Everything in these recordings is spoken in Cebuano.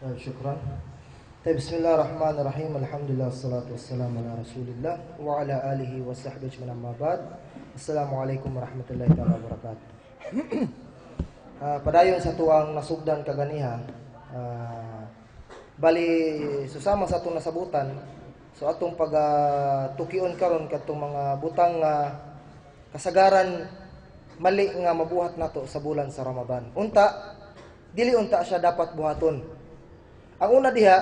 طيب، شكرا. طيب، بسم الله الرحمن الرحيم. الحمد لله والصلاة والسلام على رسول الله وعلى آله وصحبه أجمعين، أما بعد. السلام عليكم ورحمة الله تعالى وبركاته. Padayon sa atuang nasugdan kaganiha. Bali susama sa atong nasabutan, so atong pag tukion karon kadtong mga butang nga kasagaran mali nga mabuhat nato sa bulan sa Ramadan. Unta dili unta siya dapat buhaton. Ang una diha,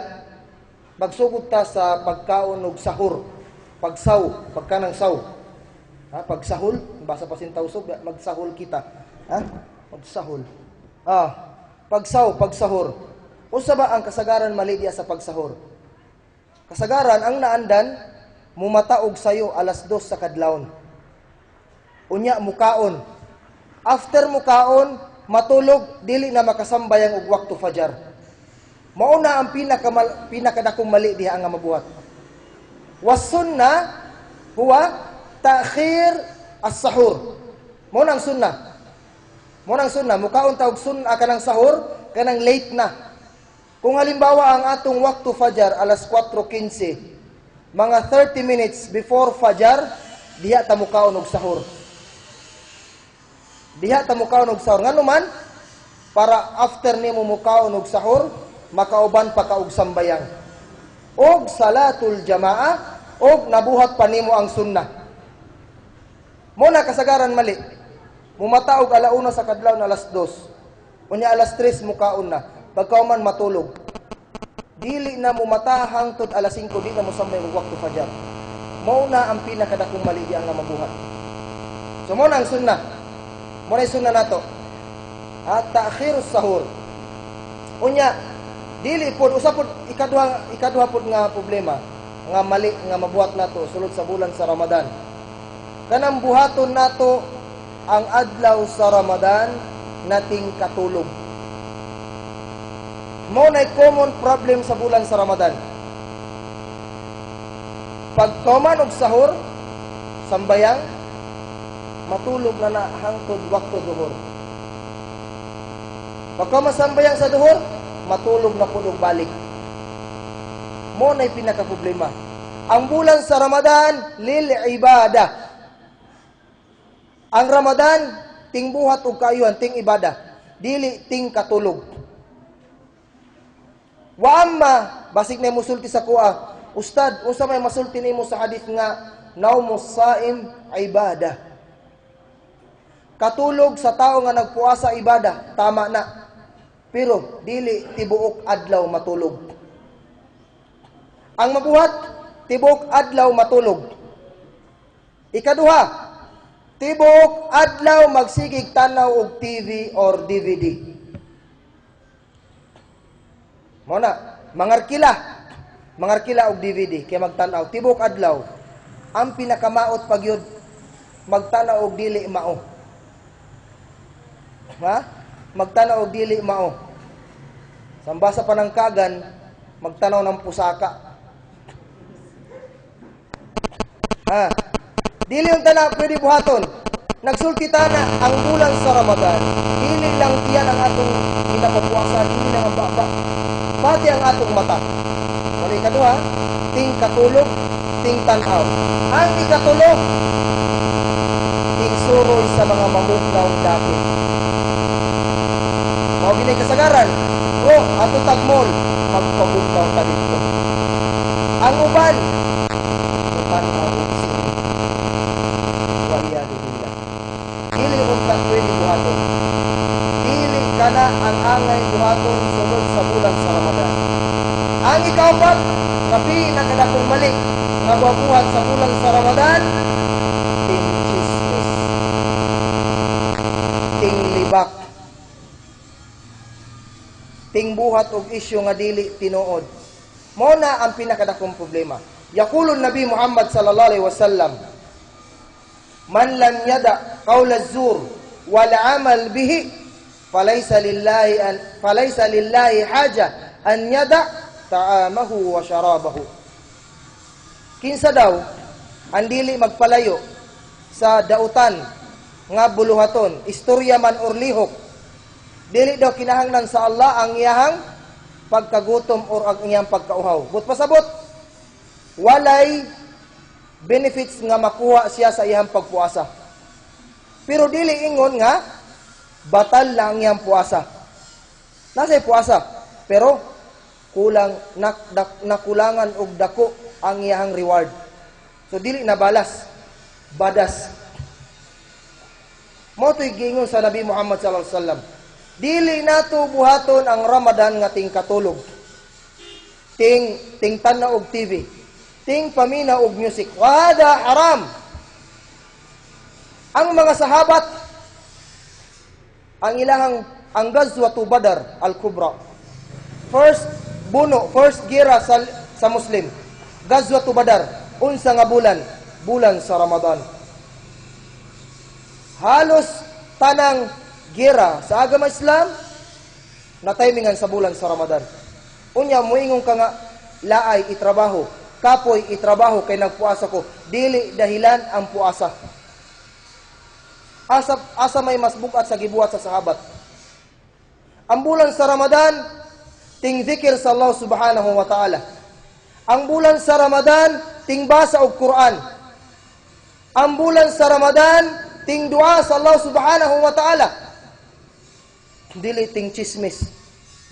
magsugod ta sa pagkaon og sahur, pagsaw, pagkanang saw. Ha, pagsahol, basa pa sin Tausug, magsahol kita. Ha? Magsahol. Pagsaw, pagsahur. Unsa ba ang kasagaran mali diha sa pagsahur? Kasagaran ang naandan mumata og sayo alas 2 sa kadlawon. Unya mukaon. After mukaon, matulog, dili na makasambayang og waktu fajar. Mao na ang pinakadakong mali diha nga mabuhat. والسنة هو تأخير السحور. Mao na ang sunnah. Mao na ang sunnah, mukaon ta og sunna kanang sahur kanang late na. Kung halimbawa ang atong waktu fajar alas 4:15, mga 30 minutes before fajar diha ta mukaon og sahur. Diha ta mukaon og sahur. Ngano man? Para after nimo mukaon og sahur, makauban pa ka og sambayang. Og salatul jamaah og nabuhat pa nimo ang sunnah. Mao na kasagaran mali. Mumata og alauna sa kadlawon, alas 2. Unya alas 3 mukaon na. Pagkauman matulog. Dili na mumata hangtod alas 5, di na mosambay og waktu fajar. Mao na ang pinakadakong mali diha nga mabuhat. So mao na ang sunnah. Mao na yung sunnah nato. At تأخير السحور. Unya dili pod usa pod ikaduha pod nga problema nga mali nga mabuhat nato sulod sa bulan sa Ramadan. Kanang buhaton nato ang adlaw sa Ramadan nating katulog. Mao na common problem sa bulan sa Ramadan. Pagkuman og sahur, sambayang, matulog na na hangtod waktu duhur. Pagka masambayang sa duhur, matulog na pud og balik. Mao na'y pinaka problema. Ang bulan sa Ramadan, للعبادة. Ang Ramadan, ting buhat og kaayuhan, ting ibada. Dili ting katulog. وأما, basig na musulti sa kuha, "Ustad, unsa may masulti nimo sa hadith nga نوم الصائم عبادة?" Katulog sa tao nga nagpuasa ibada, tama na. Pero dili tibuok adlaw matulog. Ang mabuhat, tibuok adlaw matulog. Ikaduha, tibuok adlaw magsigig tanaw og TV or DVD. Mao na, mangarkila. Mangarkila og DVD kay magtan-aw tibuok adlaw. Ang pinakamaot pagyud magtan-aw og dili mao. Ha? Magtanaw og dili mao. Sambasa pa ng kagan, magtanaw ng pusaka. Ha? Dili yung tana pwede buhaton. Nagsulti ta na ang bulan sa Ramadan, dili lang tiyan ang atong ginapapuasa, dili lang ang baba. Pati ang atong mata. Wala ikaduha, ting katulog, ting tanaw. Ang ikatulo, ting suroy sa mga mamugnaw dapit. Mao gini kasagaran. Bro, ato tag mall, magpabugnaw ta dito. Ang uban, mutan-aw og sine. والعياذ بالله. Dili unta pwede buhaton. Dili kana ang angay buhaton sulod sa bulan sa Ramadan. Ang ikaupat, nga pinakadakong mali nga mabuhat sa bulan sa Ramadan, ting chismis. Ting libak. Ting buhat og isyu nga dili tinuod. Mao na ang pinakadakong problema. يقول النبي محمد صلى الله عليه وسلم، "من لم يدع قول الزور والعمل به فليس لله حاجة أن يدع طعامه وشرابه." Kinsa daw ang dili magpalayo sa dautan nga buluhaton, istorya man or lihok, dili daw kinahanglan sa Allah ang iyahang pagkagutom or ang iyang pagkauhaw. But pasabot, walay benefits nga makuha siya sa iyang pagpuasa. Pero dili ingon nga batal na ang iyang puasa. Nasa puasa, pero kulang nakulangan og dako ang iyang reward. So dili na balas, badas. Mao to'y giingon sa Nabi Muhammad sallallahu alaihi wasallam. Dili nato buhaton ang Ramadan nga ting katulog. Ting ting tan-aw og TV. Ting pamina og music. Wada haram. Ang mga sahabat, ang ilahang ang Gazwatu Badar al-Kubra. First buno, first gira sa Muslim. Gazwatu Badar, unsa nga bulan? Bulan sa Ramadan. Halos tanang gira sa agama Islam na timingan sa bulan sa Ramadan. Unya muingon ka nga laay itrabaho, kapoy itrabaho kay nagpuasa ko. Dili dahilan ang puasa. Asa asa may mas bugat sa gibuhat sa sahabat? Ang bulan sa Ramadan, ting zikir sa Allah subhanahu wa ta'ala. Ang bulan sa Ramadan, ting basa og Quran. Ang bulan sa Ramadan, ting dua sa Allah subhanahu wa ta'ala. Dili ting chismis.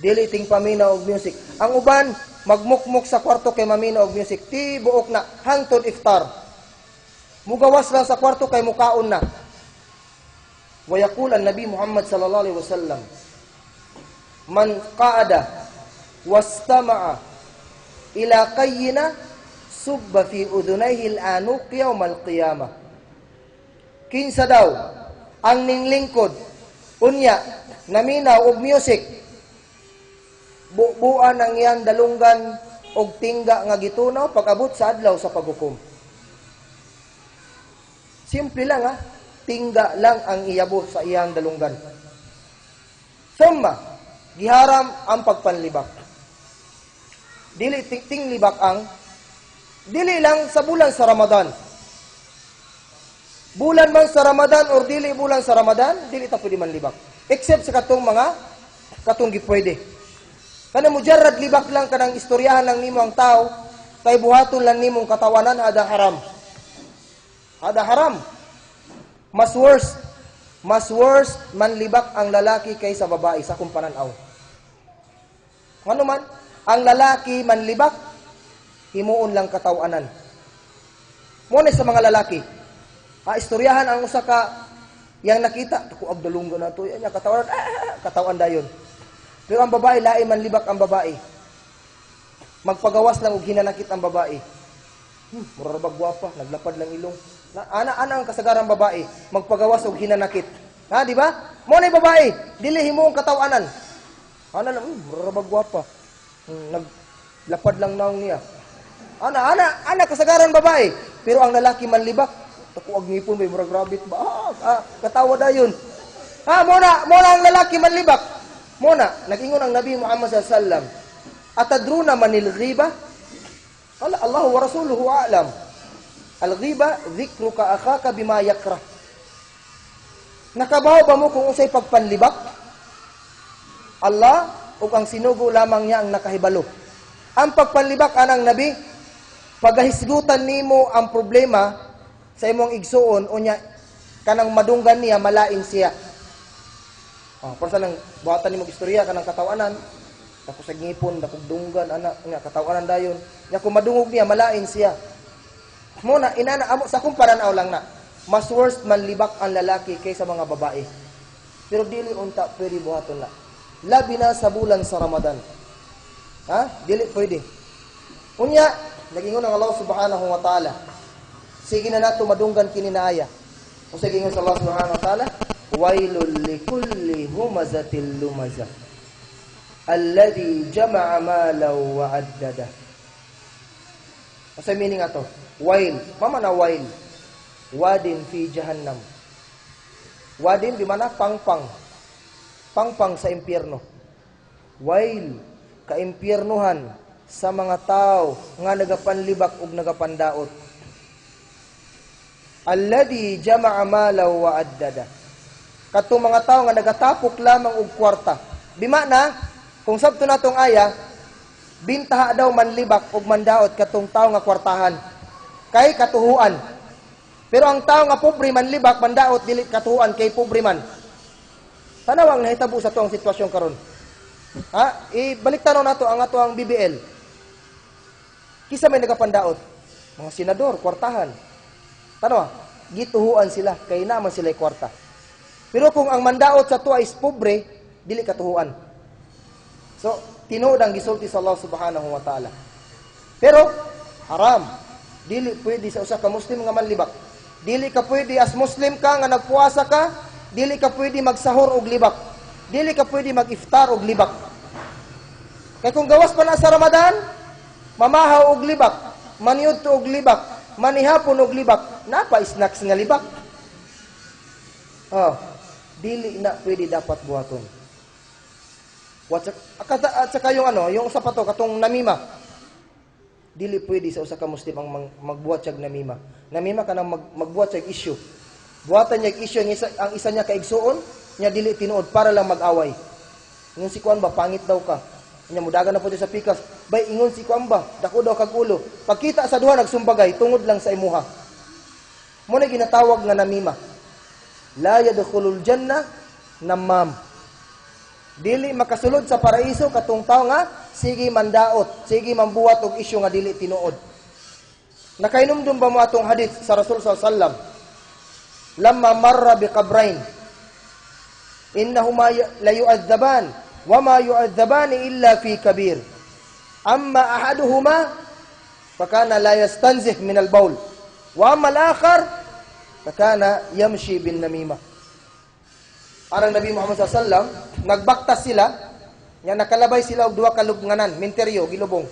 Dili ting pamina og music. Ang uban magmukmuk sa kwarto kay mamina og music. Ti buok na hangtod iftar. Mugawas lang sa kwarto kay mukaon na. Wa yaqul an-Nabi Muhammad sallallahu alaihi wasallam, "Man qa'ada wastama'a ila qayyina subba fi udhunayhi al-anuq yawm al-qiyamah." Kinsa daw ang ninglingkod unya naminaw og music, bubuan ang iyang dalunggan og tingga nga gitunaw pag-abot sa adlaw sa paghukom. Simple lang ha, tingga lang ang iyabo sa iyang dalunggan. Summa, giharam ang pagpanlibak. Dili tinglibak ang dili lang sa bulan sa Ramadan. Bulan man sa Ramadan or dili bulan sa Ramadan, dili ta pwede manlibak. Except sa katong mga katong gipwede. Kana mujarrad libak lang, kanang istoryahan lang nimo ang tao, kay buhaton lang nimong katawanan, hada haram. Hada haram. Mas worse manlibak ang lalaki kaysa babae sa akong pananaw. Ano man, ang lalaki manlibak, himuon lang katawanan. Muna sa mga lalaki, istoryahan ang usa ka yang nakita, ako ag dalunggan na to, yan katawanan, katawan dayon. Pero ang babae, lain, manlibak ang babae. Magpagawas lang og hinanakit ang babae. Mura bag gwapa, naglapad lang ilong. Na, ana ana ang kasagaran babae, magpagawas og hinanakit. Ha, di ba? Mo na babae, dili himuong katawanan. Ana lang, mura bag gwapa. Naglapad lang naong niya. Ana, ana, ana kasagaran babae. Pero ang lalaki manlibak, tako ag ngipon bay murag rabbit ba? Katawa dayon. Ha, mo na ang lalaki manlibak. Mo na, nag-ingon ang Nabi Muhammad sallallahu alaihi wasallam, "Atadruna manil ghiba?" Qala, "Allahu wa rasuluhu a'lam." "Al-ghiba dhikruka akhaka bima yakrah." Nakabaw ba mo kung unsay pagpanlibak? Allah ug ang sinugo lamang niya ang nakahibalo. Ang pagpanlibak anang Nabi, pagahisgutan nimo ang problema sa imong igsuon, unya kanang madunggan niya malain siya. Oh, para sa nang buhatan nimo istorya kanang katawanan, dako sa ngipon, dakog dunggan ana nga katawanan dayon. Nya kung madungog niya malain siya. Mo na inana amo sa akong pananaw lang na mas worst manlibak ang lalaki kaysa mga babae. Pero dili unta pwede buhaton na. Labi na sa bulan sa Ramadan. Ha? Dili pwede. Unya, nagingon ang Allah subhanahu wa ta'ala. Sige na nato madunggan kini na aya. O sige sa Allah subhanahu wa ta'ala, "Wailul likulli humazatil lumaza. Alladhi jama'a malaw wa addada." Asa meaning ato? Wail. Mama na wail. Wadin fi jahannam. Wadin di mana pangpang. Pangpang sa impyerno. Wail, kaimpyernuhan sa mga tao nga nagapanlibak ug nagapandaot. Alladhi jama'a malaw wa addada. Katong mga tao nga nagatapok lamang og kwarta. Bimana, kung sabto natong aya, Bintaha daw manlibak og mandaot katong tawo nga kwartahan. Kay katuhuan. Pero ang tao nga pobre manlibak, mandaot, dili katuhuan kay pobre man. Tanaw ang nahitabo sa tuang sitwasyon karon. Ha? Ibalik tanaw nato ang ato ang BBL. Kinsa may nagapandaot? Mga senador, kwartahan. Tanaw, gituhuan sila kay naman sila kwarta. Pero kung ang mandaot sa tuwa is pobre, dili katuhuan. So, tinuod ang gisulti sa Allah subhanahu wa ta'ala. Pero, haram. Dili pwede sa usa ka Muslim nga manlibak. Dili ka pwede as Muslim ka nga nagpuasa ka, dili ka pwede magsahor og libak. Dili ka pwede mag-iftar og libak. Kay kung gawas pa na sa Ramadan, mamahaw og libak, maniudto og libak, manihapon og libak, napa snacks nga libak. Oh, dili na pwede dapat buhaton. At saka yung ano, yung usa pa to, katong namima. Dili pwede sa usa ka Muslim ang magbuhat siyag namima. Namima kanang magbuhat siyag issue. Buhatan niya issue ang isa niya kaigsuon, niya dili tinuod para lang mag-away. Ingon si kuan ba, pangit daw ka. Nya mudagan na po sa pikas. Bay, ingon si kuan ba, dako daw kag ulo. Pagkita sa duha nagsumbagay tungod lang sa imuha. Mo na ginatawag nga namima. La yadkhulul jannah namam. Dili makasulod sa paraiso katong tawo nga sige mandaot, sige mambuhat og isyu nga dili tinuod. Nakainumdum ba mo atong hadith sa Rasul sallallahu alaihi wasallam? Lamma marra biqabrain innahuma la yu'adzaban wa ma yu'adzaban illa fi kabir. Amma ahaduhuma fakana la yastanzih min al-bawl wa amma al-akhar fakana yamshi bin namimah. Arang Nabi Muhammad sallallahu, nagbaktas sila, nya nakalabay sila og duha ka lubnganan, minteryo, gilubong.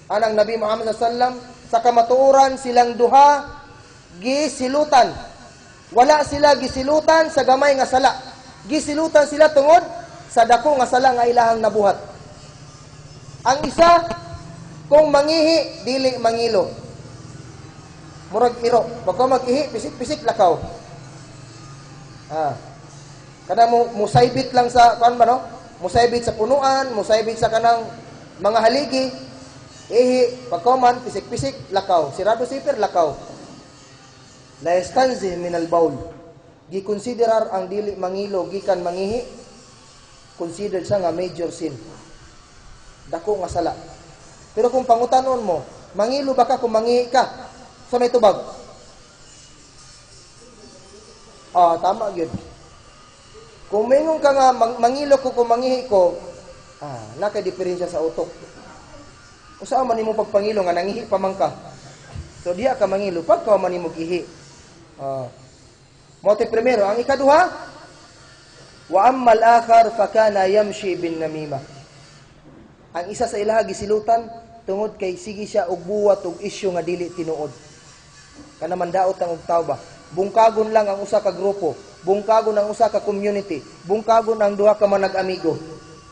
Anang Nabi Muhammad sallallahu, sa kamatuoran silang duha gisilutan. Wala sila gisilutan sa gamay nga sala. Gisilutan sila tungod sa dako nga sala nga ilahang nabuhat. Ang isa, kung mangihi, dili mangilo. Murag iro. Pagka mag-ihi, pisik-pisik lakaw. Ah. Kada mo musaybit lang sa kuan ba, no? Musaybit sa punuan, musaybit sa kanang mga haligi. Ihi, pagkuman, pisik-pisik, lakaw. Sirado siper, lakaw. La yastanzih min al-bawl. Gikonsiderar ang dili mangilo gikan mangihi, considered siya nga major sin. Dako nga sala. Pero kung pangutanon mo, mangilo ba ka kung mangihi ka? Sa may tubag? Ah, tama gyud. Kung mingon ka nga mangilo ko kung mangihi ko, naka diferensya sa utok. Usa man nimo pagpangilo nga nangihi pa man ka. So diha ka mangilo pagka man nimo ihi. Ah. Mo primero, ang ikaduha, wa ammal akhar fakana yamshi bin namima. Ang isa sa ilaha gisilutan tungod kay sige siya og buhat og isyu nga dili tinuod. Kana mandaot ang og tawo ba. Bungkagon lang ang usa ka grupo, bungkagon ang usa ka community, bungkagon ang duha ka manag-amigo.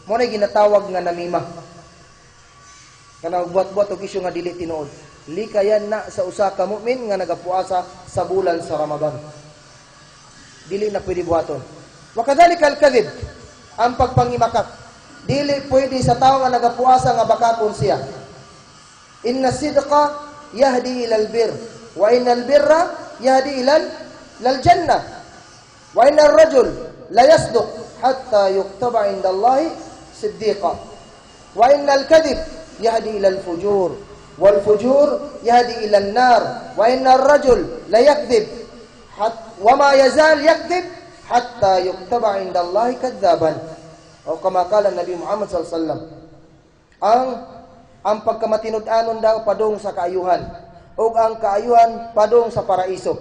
Mo na ginatawag nga namima. Kana buhat-buhat og isyu nga dili tinuod. Likayan na sa usa ka mu'min nga nagapuasa sa bulan sa Ramadan. Dili na pwede buhaton. Wa kadhalika al-kadhib, ang pagpangimakak. Dili pwede sa tawo nga nagapuasa nga bakakon siya. Inna sidqa yahdi ila al-bir wa innal birra yahdi ila lal jannah wa inna ar-rajul la yasduq hatta yuktaba inda Allah siddiqa wa innal kadhib yahdi ila al-fujur wal fujur yahdi ila an-nar wa inna ar-rajul la yakdhib wa ma yazal yakdhib hatta yuktaba inda Allah kadhaban, o kama qala Nabi Muhammad sallallahu alaihi wasallam. Ang pagkamatinud-anon daw padung sa kaayuhan ug ang kaayuhan padung sa paraiso,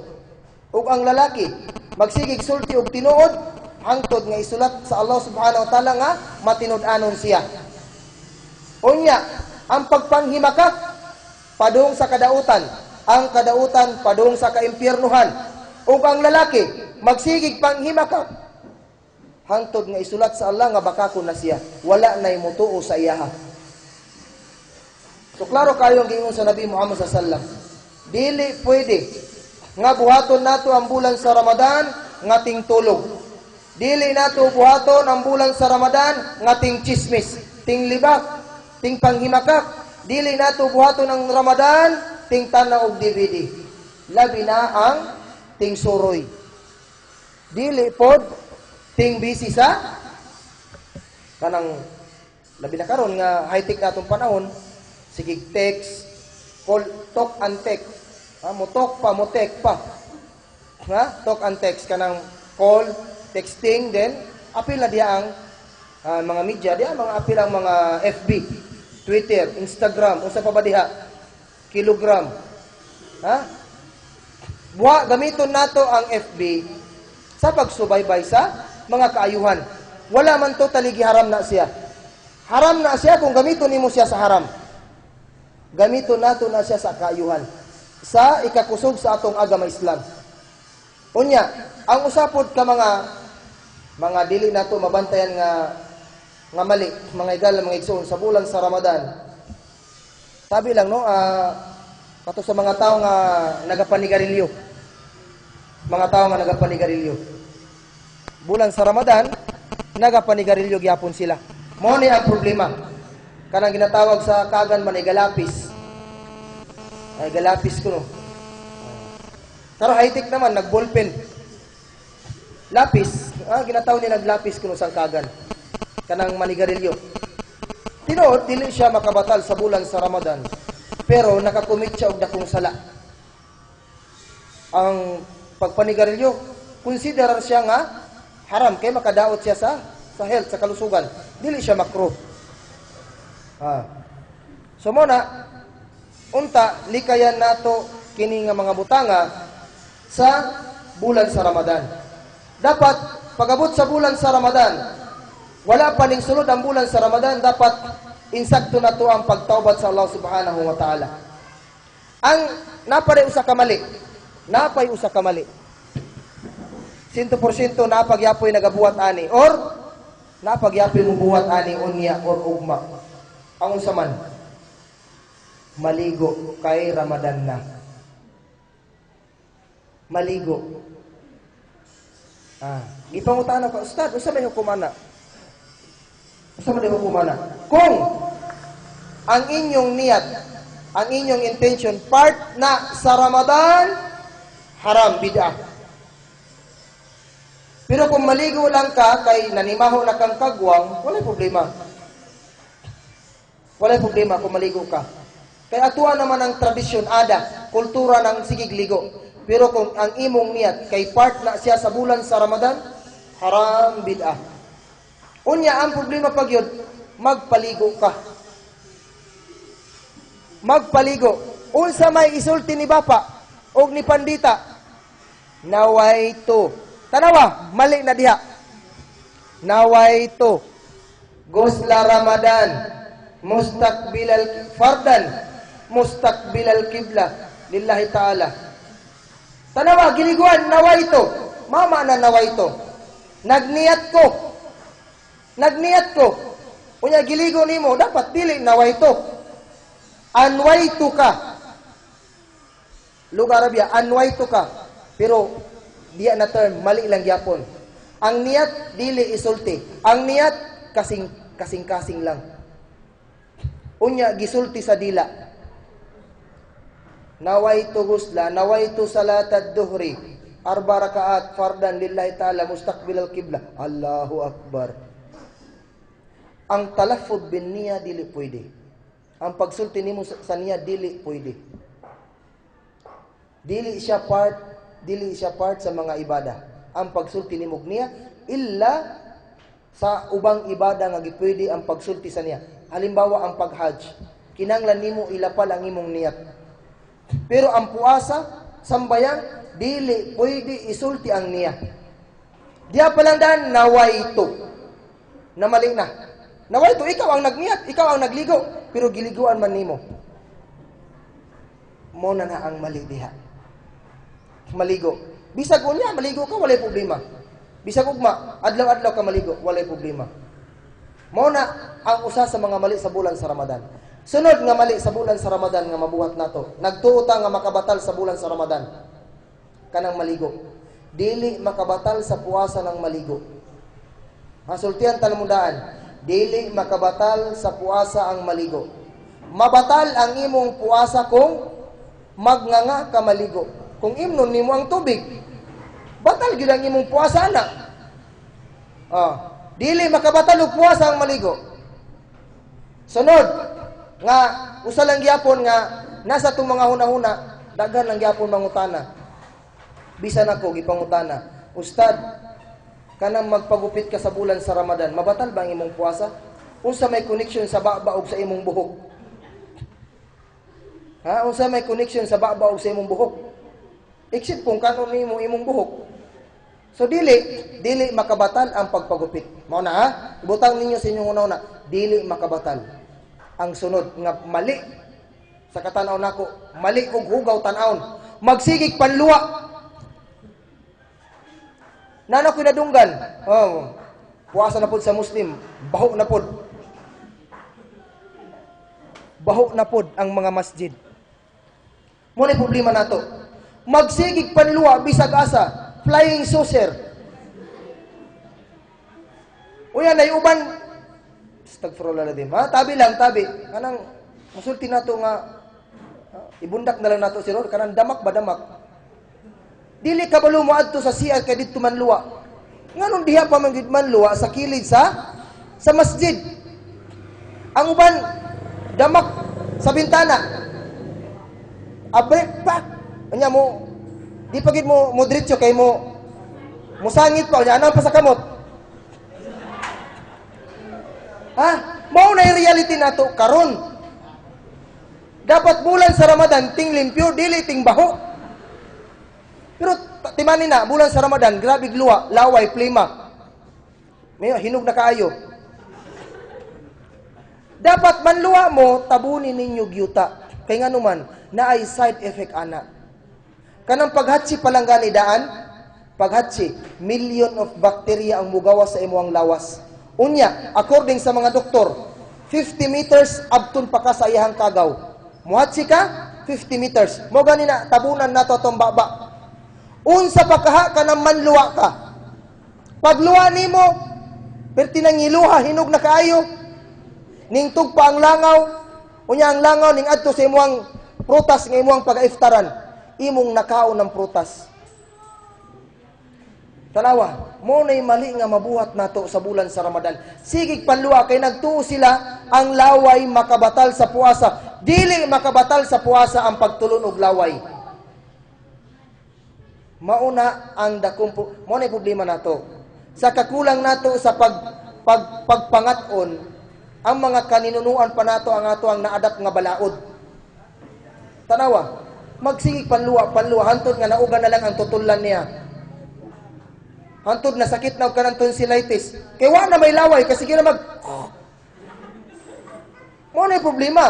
ug ang lalaki magsigig sulti og tinuod hangtod nga isulat sa Allah subhanahu wa ta'ala nga matinud-anon siya. Unya ang pagpanghimakak padung sa kadautan, ang kadautan padung sa kaimpyernuhan, ug ang lalaki magsigig panghimakak hangtod nga isulat sa Allah nga bakakon na siya, wala nay mutuo sa iyaha. So klaro kayo ang giingon sa Nabi Muhammad sallallahu alaihi wasallam. Dili pwede nga buhaton nato ang bulan sa Ramadan nga ting tulog. Dili nato buhaton ang bulan sa Ramadan nga ting chismis, ting libak, Ting panghimakak. Dili nato buhaton ang Ramadan ting tanaw og DVD. Labi na ang ting suroy. Dili pod ting busy sa kanang, labi na karon nga high-tech na atong panahon, sige text, call, talk and text. Ha, mo talk pa, mo text pa. Ha? Talk and text, kanang call, texting, then apil na diya ang mga media, diya mga apil ang mga FB, Twitter, Instagram, unsa pa ba diha? Kilogram. Ha? Buha, gamiton nato ang FB sa pagsubaybay sa mga kaayuhan. Wala man totally giharam na siya. Haram na siya kung gamiton nimo siya sa haram. Gamiton nato na siya sa kaayuhan. Sa ikakusog sa atong agama Islam. Unya, ang usapod ka mga dili nato mabantayan nga nga mali, mga igala, mga igsoon, sa bulan sa Ramadan. Sabi lang, no, kato sa mga tao nga nagapanigarilyo. Mga tao nga nagapanigarilyo. Bulan sa Ramadan, nagapanigarilyo gyapon sila. Mao ni ang problema. Kanang ginatawag sa kagan man ay galapis. Ay galapis ko, no. Pero high-tech naman, nag-ballpen. Lapis, ginatawag ni naglapis kuno sang kagan. Kanang manigarilyo. Tinuod, dili siya makabatal sa bulan sa Ramadan. Pero nakakumit siya og dakong sala. Ang pagpanigarilyo, consider siya nga haram kay makadaot siya sa health, sa kalusugan. Dili siya makruh. So mo na unta likayan nato kini nga mga butanga sa bulan sa Ramadan. Dapat pagabot sa bulan sa Ramadan, wala pa ning sulod ang bulan sa Ramadan, dapat insakto na to ang pagtawbat sa Allah Subhanahu wa Ta'ala. Ang napay usa ka mali, napay usa ka mali. 100% napagyapoy nagabuhat ani or napagyapoy mo buhat ani unya or ugma. Ang unsa man? Maligo kay Ramadan na. Maligo. Gipangutan ako, "Ustad, unsa may hukumana?" Unsa man hukumana? Kung ang inyong niyat, ang inyong intention, part na sa Ramadan, haram, bid'ah. Pero kung maligo lang ka, kay nanimaho na kang kagwang, walay problema. Walay problema kung maligo ka. Kay atuan naman ang tradisyon, ada, kultura ng sigig ligo. Pero kung ang imong niyat, kay part na siya sa bulan sa Ramadan, haram, bid'ah. Unya, ang problema pag yun, magpaligo ka. Magpaligo. Unsa may isulti ni Bapa og ni Pandita? Nawaitu. Tanawa, mali na diha. Nawaitu. Gusla Ramadan. Mustaqbilal fardan. Mustaqbilal kibla. Lillahi Ta'ala. Tanawa, giliguan, nawaitu. Mama na nawaitu. Nagniyat ko. Nagniyat ko. Unya giligo nimo, dapat dili nawaitu. Anwaitu ka. Lugar Arabia, anwaitu ka. Pero diya na term, mali lang gyapon. Ang niyat dili isulti. Ang niyat kasing kasing-kasing lang. Unya gisulti sa dila. Nawaitu gusla, nawaitu salat ad-duhri, arba rakaat fardan lillahi Ta'ala mustaqbil al-qibla. Allahu Akbar. Ang talaffud bin niya dili pwede. Ang pagsulti nimo sa niya dili pwede. Dili siya part sa mga ibada. Ang pagsulti nimo niya illa sa ubang ibada nga gipwede ang pagsulti sa niya. Halimbawa, ang paghajj, kinanglan nimo ilapal ang imong niyat. Pero ang puasa, sambayang, dili pwede isulti ang niya. Diya pa lang daan, nawaitu. Na mali na. Nawaitu, ikaw ang nagniyat, ikaw ang nagligo, pero giliguan man nimo. Mo na na ang mali diha. Maligo. Bisag unya, maligo ka, walay problema. Bisag ugma, adlaw-adlaw ka maligo, walay problema. Mo na ang usa sa mga mali sa bulan sa Ramadan. Sunod nga mali sa bulan sa Ramadan nga mabuhat nato. Nagtuo ta nga makabatal sa bulan sa Ramadan. Kanang maligo. Dili makabatal sa puasa ng maligo. Hasultian talamundaan. Dili makabatal sa puasa ang maligo. Mabatal ang imong puasa kung magnganga ka maligo. Kung imnon nimo ang tubig, batal gyud ang imong puasa na. Oh, dili makabatal og puasa ang maligo. Sunod nga usa lang gyapon nga nasa atong mga hunahuna, daghan lang gyapon mangutana. Bisan ako gipangutana, "Ustad, kanang magpagupit ka sa bulan sa Ramadan, mabatal ba ang imong puasa?" Unsa may connection sa baba og sa imong buhok? Ha? Unsa may connection sa baba og sa imong buhok? Except kung kanon nimo imong buhok. So dili, dili makabatal ang pagpagupit. Mao na ha? Ibutang ninyo sa inyong una-una, dili makabatal. Ang sunod nga mali sa katanaw nako, mali og hugaw tan-awon. Magsigig panluwa. Nana ko'y nadunggan. Oh, puasa na pod sa Muslim, baho na pod. Baho na pod ang mga masjid. Mo na problema nato. Magsigig panluwa bisag asa, flying saucer. Uya nay uban, astagfirullahaladzim. Ha, tabi lang, tabi. Kanang musulti nato nga ibundak na lang nato si Rod kanang damak ba, damak. Dili ka balo mo adto sa CR kay didto manluwa. Nganong diha pa man gid manluwa sa kilid sa masjid? Ang uban damak sa bintana. Abre pa. Anya mo di pa gid mo mo diretso kay mo musangit pa nya anang pa sa kamot. Ha? Mao na yung reality nato karon. Dapat bulan sa Ramadan ting limpyo, dili ting baho. Pero timani na bulan sa Ramadan, grabe luwa, laway, plima. May hinog na kaayo. Dapat manluwa mo, tabunin ninyo gyuta. Kay nga naman, naay side effect ana. Kanang paghatsi pa lang gani daan, paghatsi, million of bacteria ang mugawas sa imong lawas. Unya, according sa mga doktor, 50 meters abton pa ka sa iyahang kagaw. Muhatsi ka, 50 meters. Mo gani na tabunan nato atong baba. Unsa pa kaha ka nang manluwa ka? Pagluwa nimo, perti nang iluha, hinog na kaayo. Ning tugpa ang langaw, unya ang langaw ning adto sa imong prutas nga imong pag-iftaran, imong nakaon ng prutas. Tanawa, mo na'y mali nga mabuhat nato sa bulan sa Ramadan. Sigig panluwa kay nagtuo sila ang laway makabatal sa puasa. Dili makabatal sa puasa ang pagtulon og laway. Mauna ang dakong mao na'y problema nato. Sa kakulang nato sa pag, pag pagpangat-on, ang mga kaninunuan pa nato ang ato ang naadapt nga balaod. Tanawa, magsigig panluwa, panluwa, hantod nga nauga na lang ang tutulan niya. Hantod na sakit na og kanang tonsillitis. Kay wa na may laway kasi na mag. Mo na yung problema.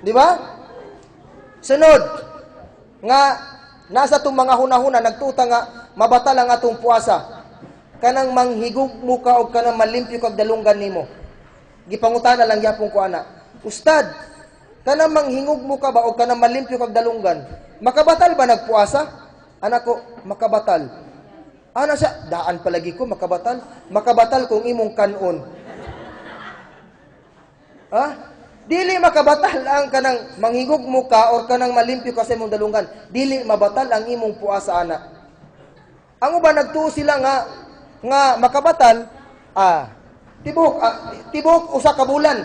Di ba? Sunod nga nasa itong mga hunahuna nagtuta nga mabatal ang atong puasa. Kanang manghigog mo ka og kanang malimpyo kag dalunggan nimo. Gipangutana lang gyapon ko ana. "Ustad, kanang manghingog mo ka ba og kanang malimpyo kag dalunggan, makabatal ba nagpuasa?" Anak ko, "Makabatal." Ana siya, "Daan palagi ko makabatal." Makabatal kung imong kanon. Ha? Dili makabatal ang kanang manghigog mo ka or kanang malimpyo ka sa imong dalunggan. Dili mabatal ang imong puasa ana. Ang uban nagtuo sila nga nga makabatal, tibok usa ka bulan.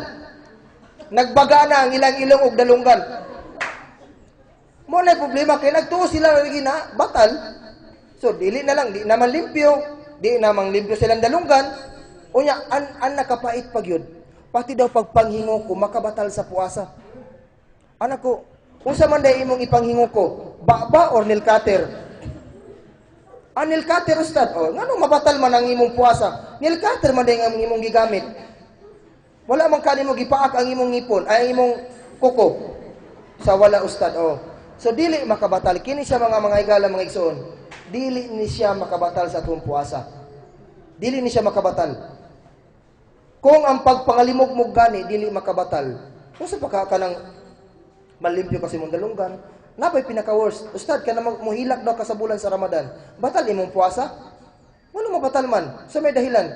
Nagbaga na ang ilang ilong og dalunggan. Mo na problema kay nagtuo sila lagi na batal. So dili na lang, di naman limpyo, di namang limpyo silang dalunggan. Unya an nakapait pag yun. Pati daw pagpanghingo ko makabatal sa puasa. Anak ko, unsa man day imong ipanghingo ko? Baba or nail cutter? Ah, nail cutter, ustad. Oh, ngano mabatal man ang imong puasa? Nail cutter man day ang imong gigamit. Wala man kanimo gipaak ang imong ngipon, ay ang imong kuko. Sa wala, ustad, oh. So dili makabatal kini siya, mga higala, mga igsoon. Dili ni siya makabatal sa atong puasa. Dili ni siya makabatal. Kung ang pagpangalimog mo gani dili makabatal, unsa pa ka kanang malimpyo kasi mong dalunggan? Napay pinaka worst. "Ustad, kana muhilak daw ka sa bulan sa Ramadan. Batal imong puasa?" Ano mabatal man? Sa may dahilan.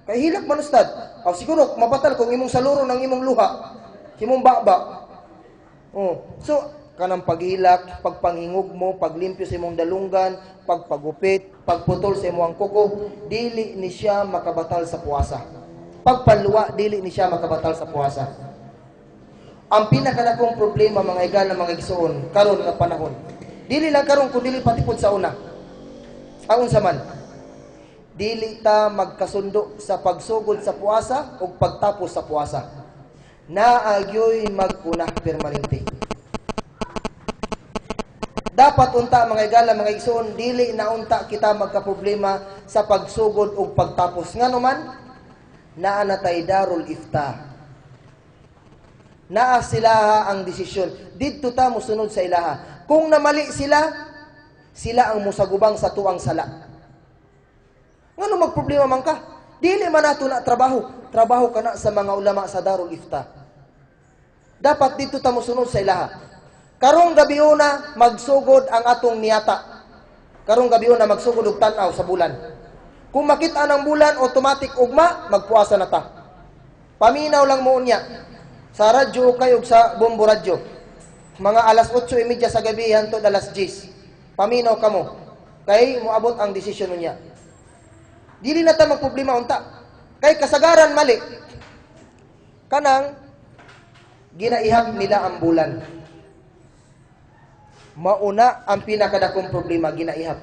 Kay hilak man, ustad. Aw, siguro mabatal kung imong saluro ng imong luha, imong baba. Oh. So kanang paghilak, pagpanghingog mo, paglimpyo sa imong dalunggan, pagpagupit, pagputol sa imong kuko, dili ni siya makabatal sa puasa. Pagpaluwa, dili ni siya makabatal sa puasa. Ang pinakadakong problema, mga higala, mga igsoon, karon nga panahon. Dili lang karon kun dili pati pud sa una. Ang unsa man? Dili ta magkasundo sa pagsugod sa puasa ug pagtapos sa puasa. Naa gyoy mag-una permanente. Dapat unta, mga higala, mga igsoon, dili na unta kita magkaproblema sa pagsugod ug pagtapos. Ngano man, naa na tay Darul Ifta. Naa sila ang desisyon. Didto ta mosunod sa ilaha. Kung namali sila, sila ang musagubang sa tuang sala. Ngano magproblema man ka? Dili man nato na trabaho. Trabaho ka na sa mga ulama sa Darul Ifta. Dapat didto ta mosunod sa ilaha. Karong gabiuna magsugod ang atong niyata. Karong gabiuna magsugod og tan-aw sa bulan. Kung makita ng bulan, automatic ugma magpuasa na ta. Paminaw lang mo unya. Sa radyo kay ug sa Bombo Radyo. Mga alas 8:30 sa gabi hantod alas 10. Paminaw kamo. Kay moabot ang desisyon niya. Dili na ta magproblema unta. Kay kasagaran mali. Kanang ginaihap nila ang bulan. Mauna ang pinakadakong problema, ginaihap.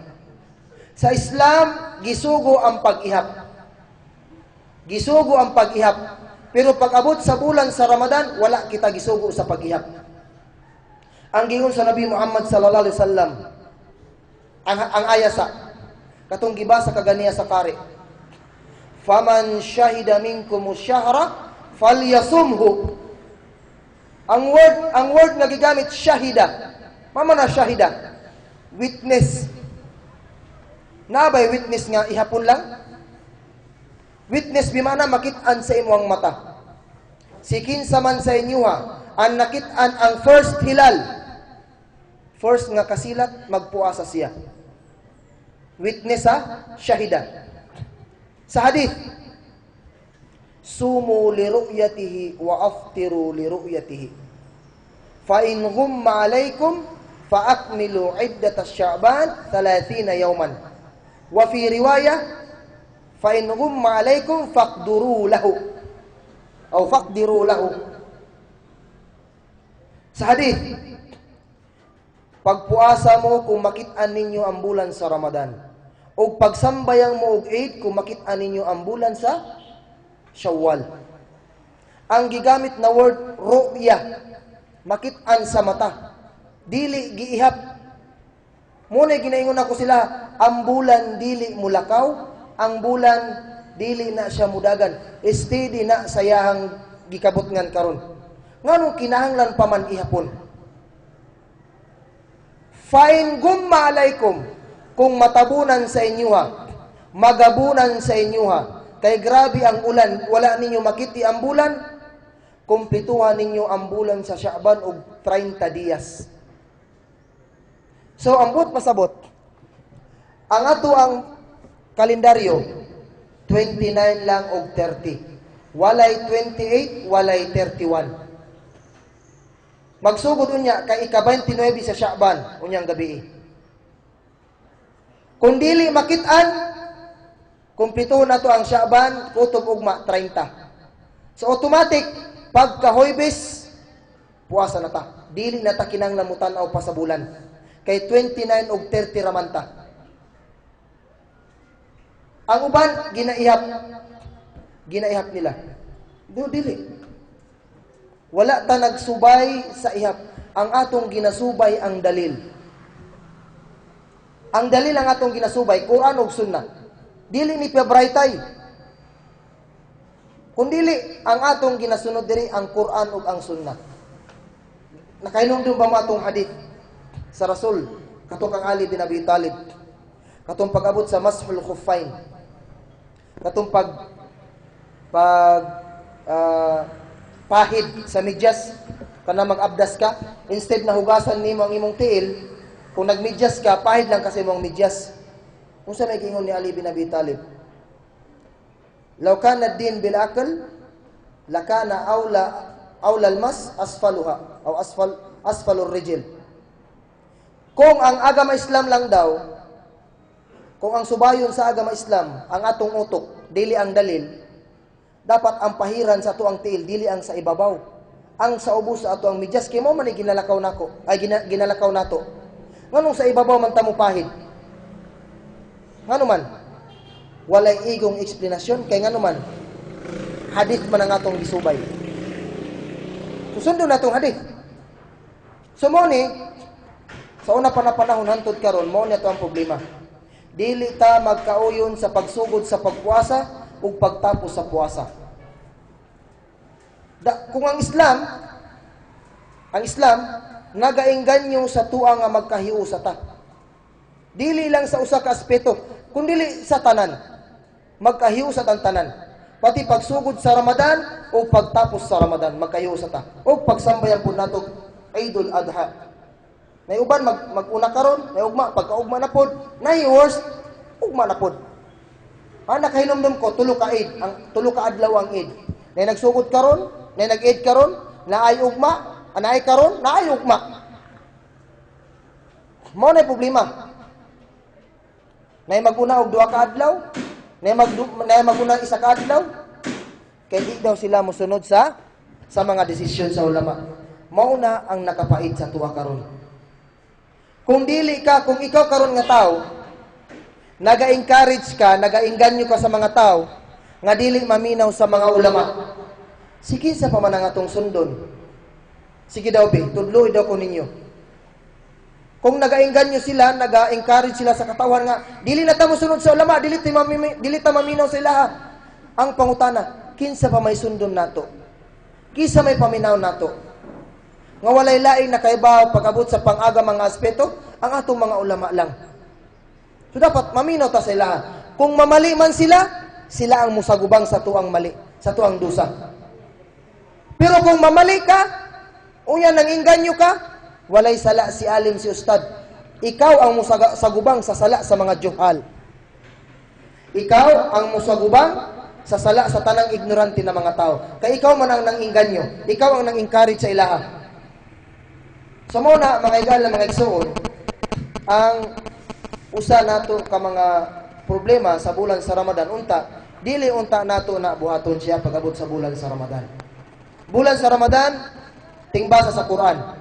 Sa Islam, gisugo ang pag-ihap. Gisugo ang pag-ihap. Pero pag abot sa bulan sa Ramadan, wala kita gisugo sa pag-ihap. Ang gingon sa Nabi Muhammad sallallahu alaihi wasallam, ang ayasa, katong gibasa kaganiya sa kari. "Faman syahida minkum syahra falyasumhu." Ang word nga gigamit, syahida. Mama na syahida. Witness. Naa bay witness nga ihapon lang? Witness bimana makit-an sa imong mata. Si kinsa man sa inyo ha, ang nakit-an ang first hilal. First nga kasilat, magpuasa siya. Witness ha, syahida. Sa hadith, "Sumu li ru'yatihi wa aftiru li ru'yatihi. Fa in ghumma alaykum fa akmilu iddat asy-Sya'ban 30 yawman." Wa fi riwayah, "Fa in ghumma alaykum faqduru lahu." Aw faqdiru lahu. Sa hadith, pagpuasa mo kung makit-an ninyo ang bulan sa Ramadan. O pagsambayang mo og Eid kung makit-an ninyo ang bulan sa Shawwal. Ang gigamit na word, ru'ya, makit-an sa mata. Dili giihap. Muna ginaingon ako sila, ang bulan dili mulakaw, ang bulan dili na siya mudagan. Steady na sa iyahang gikabutngan karon. Nganong kinahanglan pa man ihapon? Fa in gumma alaikum, kung matabunan sa inyo ha, magabunan sa inyo ha, kay grabe ang ulan, wala ninyo makiti ang bulan, kumplituhan ninyo ang bulan sa Sya'ban og 30 dias. So, ang buot pasabot, ang ato ang kalendaryo, 29 lang og 30. Walay 28, walay 31. Magsugod unya kay ika-29 sa Sya'ban, unyang gabi. Kung dili makit-an, kumplituhon nato ang Sya'ban, kutob ugma 30. So automatic, pagka Huwebes, puasa na ta. Dili na ta kinahanglan mutan-aw pa sa bulan. Kay 29 og 30 raman ta. Ang uban ginaihap. Ginaihap nila. Do dili. Wala ta nagsubay sa ihap. Ang atong ginasubay ang dalil. Ang dalil ang atong ginasubay, Quran ug Sunnah. Dili ni Pebraytay. Kung dili, ang atong ginasunod diri ang Quran ug ang Sunnah. Nakahinumdum ba mo atong hadith sa Rasul katong kang Ali bin Abi Talib, katong pag-abot sa Mashul Khuffain, katong pag pag pahid sa medyas, kana mag-abdas ka, instead na hugasan nimo ang imong tiil kung nagmedyas ka, pahid lang kasi imong medyas? Unsa may giingon ni Ali bin Abi Talib? Law kana din bil aql lakana aula aula al mas asfaluha aw asfalur rijl. Kung ang agama Islam lang daw, kung ang subayon sa agama Islam ang atong utok, dili ang dalil, dapat ang pahiran sa ato ang tiil dili ang sa ibabaw. Ang sa ubos sa ato ang medyas kay mao man ni ginalakaw nako, ay ginalakaw nato. Nganong sa ibabaw man ta mo pahid? Ngano man? Walay igong eksplanasyon kay ngano man hadith man ang atong gisubay. Susundon natong hadith. So mo ni sa una pa na panahon hantod karon, mao ni ato ang problema. Dili ta magkauyon sa pagsugod sa pagpuasa ug pagtapos sa puasa. Kung ang Islam nagaengganyo sa tuwa nga magkahiusa ta. Dili lang sa usa ka aspeto, kundi sa tanan. Magkahiusa tang tanan. Pati pagsugod sa Ramadan o pagtapos sa Ramadan, magkahiusa ta. O pagsambayan po nato Eidul Adha. Nay uban mag-una karon, nay ugma pagkaugma na pod, nay worst ugma na pod. Ah, nakahinumdum ko tulo ka Eid, ang tulo ka adlaw ang Eid. Nay nagsugod karon, nay nag-Eid karon, naay ugma, naay karon, naay ugma. Mao na problema. Nay maguna og duha ka adlaw, nay maguna isa ka adlaw. Kay di daw sila mosunod sa mga desisyon sa ulama. Mao na ang nakapait sa tuwa karon. Kung dili ka, kung ikaw karon nga tao, naga-encourage ka, nagaengganyo ka sa mga tao nga dili maminaw sa mga ulama. Sige, sa pa man ang atong sundon. Sige daw be, tudloy daw ko ninyo. Kung nagaengganyo sila, naga-encourage sila sa katawan nga dili na ta mosunod sa ulama, dili ta maminaw sa ilaha. Ang pangutana, kinsa pa may sundon nato? Kinsa may paminaw nato? Nga walay laing nakaibaw pag-abot sa pang-aga mga aspeto, ang atong mga ulama lang. So dapat maminaw ta sa ilaha. Kung mamali man sila, sila ang musagubang sa tuang mali, sa tuang dusa. Pero kung mamali ka, unya nang inganyo ka, walay sala si alim, si ustad. Ikaw ang musagubang sa sala sa mga juhal. Ikaw ang musagubang sa sala sa tanang ignorante na mga tao. Kay ikaw man ang nang-inganyo, ikaw ang nang-encourage sa ilaha. So mo na, mga igal na mga igsuon, ang usa nato ka mga problema sa bulan sa Ramadan unta, dili unta nato na buhaton siya pag-abot sa bulan sa Ramadan. Bulan sa Ramadan, tingbasa sa Quran.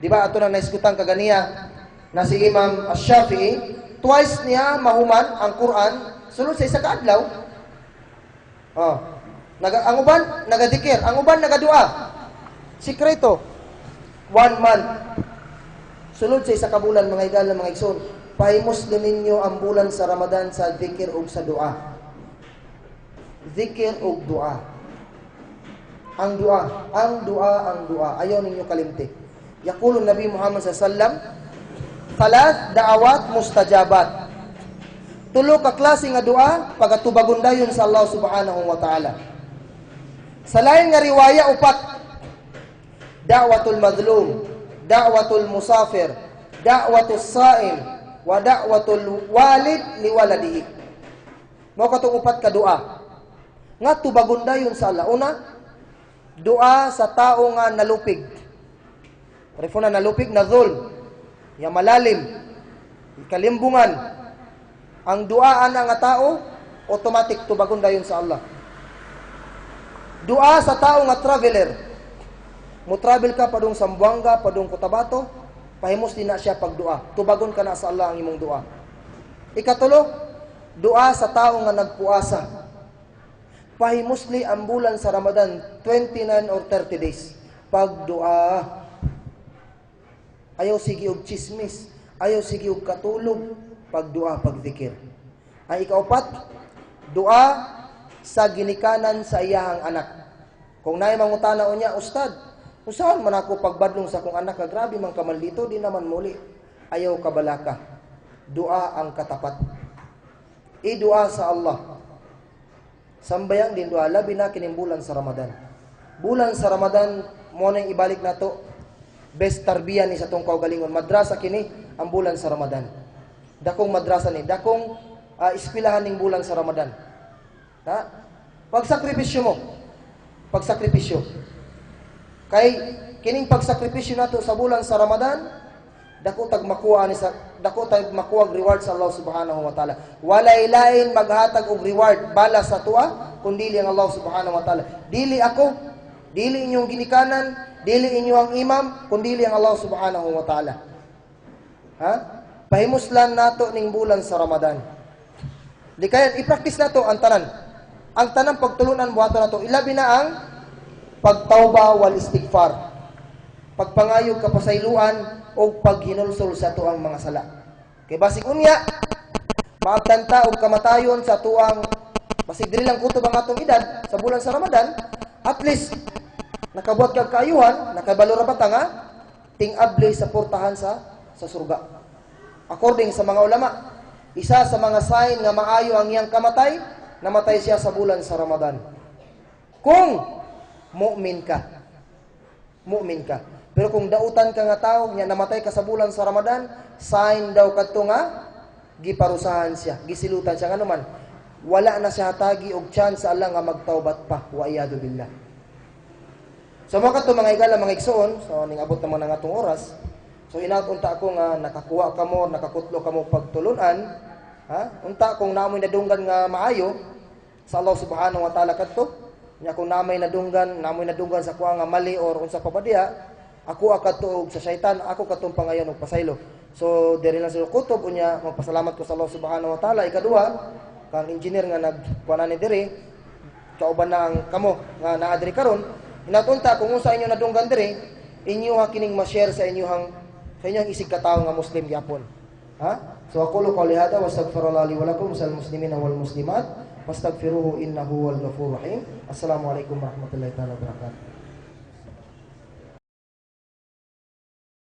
Di ba ato na naiskutan kaganiya na si Imam Ash-Shafi'i, twice niya mahuman ang Quran sulod sa isa ka adlaw. Oh. Ang uban nagadikir, ang uban nagadua. Sikreto. One month. Sulod sa isa ka bulan, mga igala, mga igsoon, pahimuslim ninyo ang bulan sa Ramadan sa zikir ug sa dua. Zikir ug dua. Ang dua, ang dua, ang dua. Ayaw ninyo kalimti. Yaqulu Nabi Muhammad sallam, thalath da'awat mustajabat. Tulo ka klase nga dua pagatubagon dayon sa Allah subhanahu wa ta'ala. Sa lain nga riwaya, upat: da'watul mazlum, da'watul musafir, da'watus saim, wa da'watul walid liwaladihi. Mao katong upat ka dua nga tubagon dayon sa Allah. Una, dua sa tao nga nalupig. Refo na nalupig na dhulm. Ya malalim. Kalimbungan. Ang dua ana nga tao automatic tubagon dayon sa Allah. Dua sa tao nga traveler. Mo travel ka padung Zamboanga, padung Cotabato, pahimos din na siya pagdua. Tubagon ka na sa Allah ang imong dua. Ikatulo, dua sa tao nga nagpuasa. Pahimusli ang bulan sa Ramadan, 29 or 30 days. Pagdua. Ayaw sige og chismis, ayaw sige og katulog, pagdua, pagzikir. Ang ikaupat, dua sa ginikanan sa iyahang anak. Kung naay mangutana unya, "Ustad, usaon man ako pagbadlong sa akong anak ka grabe man kamaldito, di naman muli." Ayaw kabalaka. Dua ang katapat. I-dua sa Allah. Sambayang din dua, labi na kining bulan sa Ramadan. Bulan sa Ramadan, mo nang ibalik nato best tarbiya ni sa tong kaugalingon. Madrasa kini ang bulan sa Ramadan. Dakong madrasa ni, dakong eskwelahan ning bulan sa Ramadan. Ha? Pagsakripisyo mo. Pagsakripisyo. Kay kining pagsakripisyo nato sa bulan sa Ramadan, dako tag makuha og reward sa Allah Subhanahu wa Taala. Walay lain maghatag og reward bala sa atoa kundi ang Allah Subhanahu wa Taala. Dili ako, dili inyong ginikanan, dili inyo ang imam, kundi ang Allah Subhanahu wa Taala. Ha? Pahimuslan nato ning bulan sa Ramadan. Di kaya i-practice nato ang tanan. Ang tanang pagtulunan, buhaton nato, ilabi na ang pagtawba wal istighfar. Pagpangayog kapasayloan og paghinulsol sa atoang mga sala. Kay basig unya maabtan ta og kamatayon sa atoang, basig dili lang kutob ang atong edad sa bulan sa Ramadan, at least nakabuhat kag kaayuhan, nakabalo ra ba ta nga ting-abli sa portahan sa surga. According sa mga ulama, isa sa mga sign nga maayo ang iyang kamatay, namatay siya sa bulan sa Ramadan. Kung mu'min ka. Mu'min ka. Pero kung dautan ka nga tao, nya namatay ka sa bulan sa Ramadan, sign daw kadto nga giparusahan siya, gisilutan siya. Ngano man, wala na siya hatagi og chance sa Allah nga magtaubat pa, wa iyadu billah. So mga kadto, mga igala, mga igsoon, so ning abot naman ang atong oras. So hinaot unta ako nga nakakuha kamo, nakakutlo kamo pagtulunan, ha? Unta kung naa moy nadunggan nga maayo sa Allah Subhanahu wa Taala kadto. Nya kung naa moy nadunggan sa kuha nga mali or unsa pa ba diha, ako kadto og sa syaitan, ako kadtong pangayon og pasaylo. So diri lang sa kutob unya, magpasalamat ko sa Allah Subhanahu wa Taala. Ikaduha, kang engineer nga nagkuha ni diri, kauban na ang kamo nga naa diri karon. Hinaot unta kung unsa inyo nadunggan diri, inyo ha kining ma-share sa inyong isig katawo nga Muslim gyapon. Ha? So aqulu qawli hada wa astaghfirullah li wa lakum sal muslimina wal muslimat wastaghfiruhu innahu huwal ghafurur rahim. Assalamualaikum warahmatullahi taala wabarakatuh.